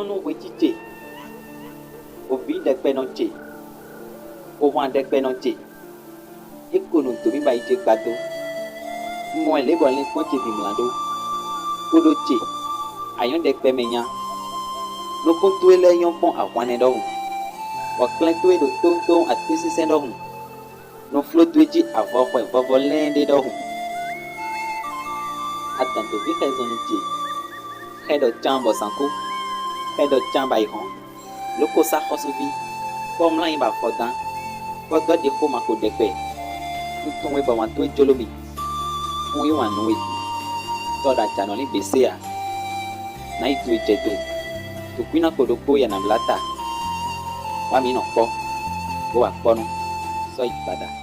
nú hweci ce, ovi ɖekpɛnɔ ce, ohwan ɖekpɛnɔ ce, é ko nu do mì ba yi je gbado. Ŋ mɔɛ lebɔ linkpɔn ce vi mla ɖo. Koɖo ce, ayɔn ɖekpɛ mɛ nya. Nukun towe lɛ nyɔn kpɔn ahwanɛ ɖɔhun. Vɔ klɛn towe ɖo toŋtoŋ atisisɛn ɖɔhun. Nuflo doe dzi avɔ xɔe vɔvɔ lɛɛ ɖe ɖɔhun. Adan dovi xɛ zɔnli dze xɛ ɖɔ tsan bɔ zanku xɛ ɖɔ tsan ba yi hɔn. Loko sa xɔsuvi kpɔ mla yi ba fɔ dan kpɔ dɔ ɖe xo ma ko ɖe kpɛ. Ŋtun we bɔ wan toe jolo mi. Un yi wan nu we. Tɔ ɖa dza nɔ li gbese a. Na yi toe dze do. Tukui na ko ɖokpo ya na bla ta. Wa mi nɔ kpɔ. Bo wa kpɔ nu. Sɔ yi gbada.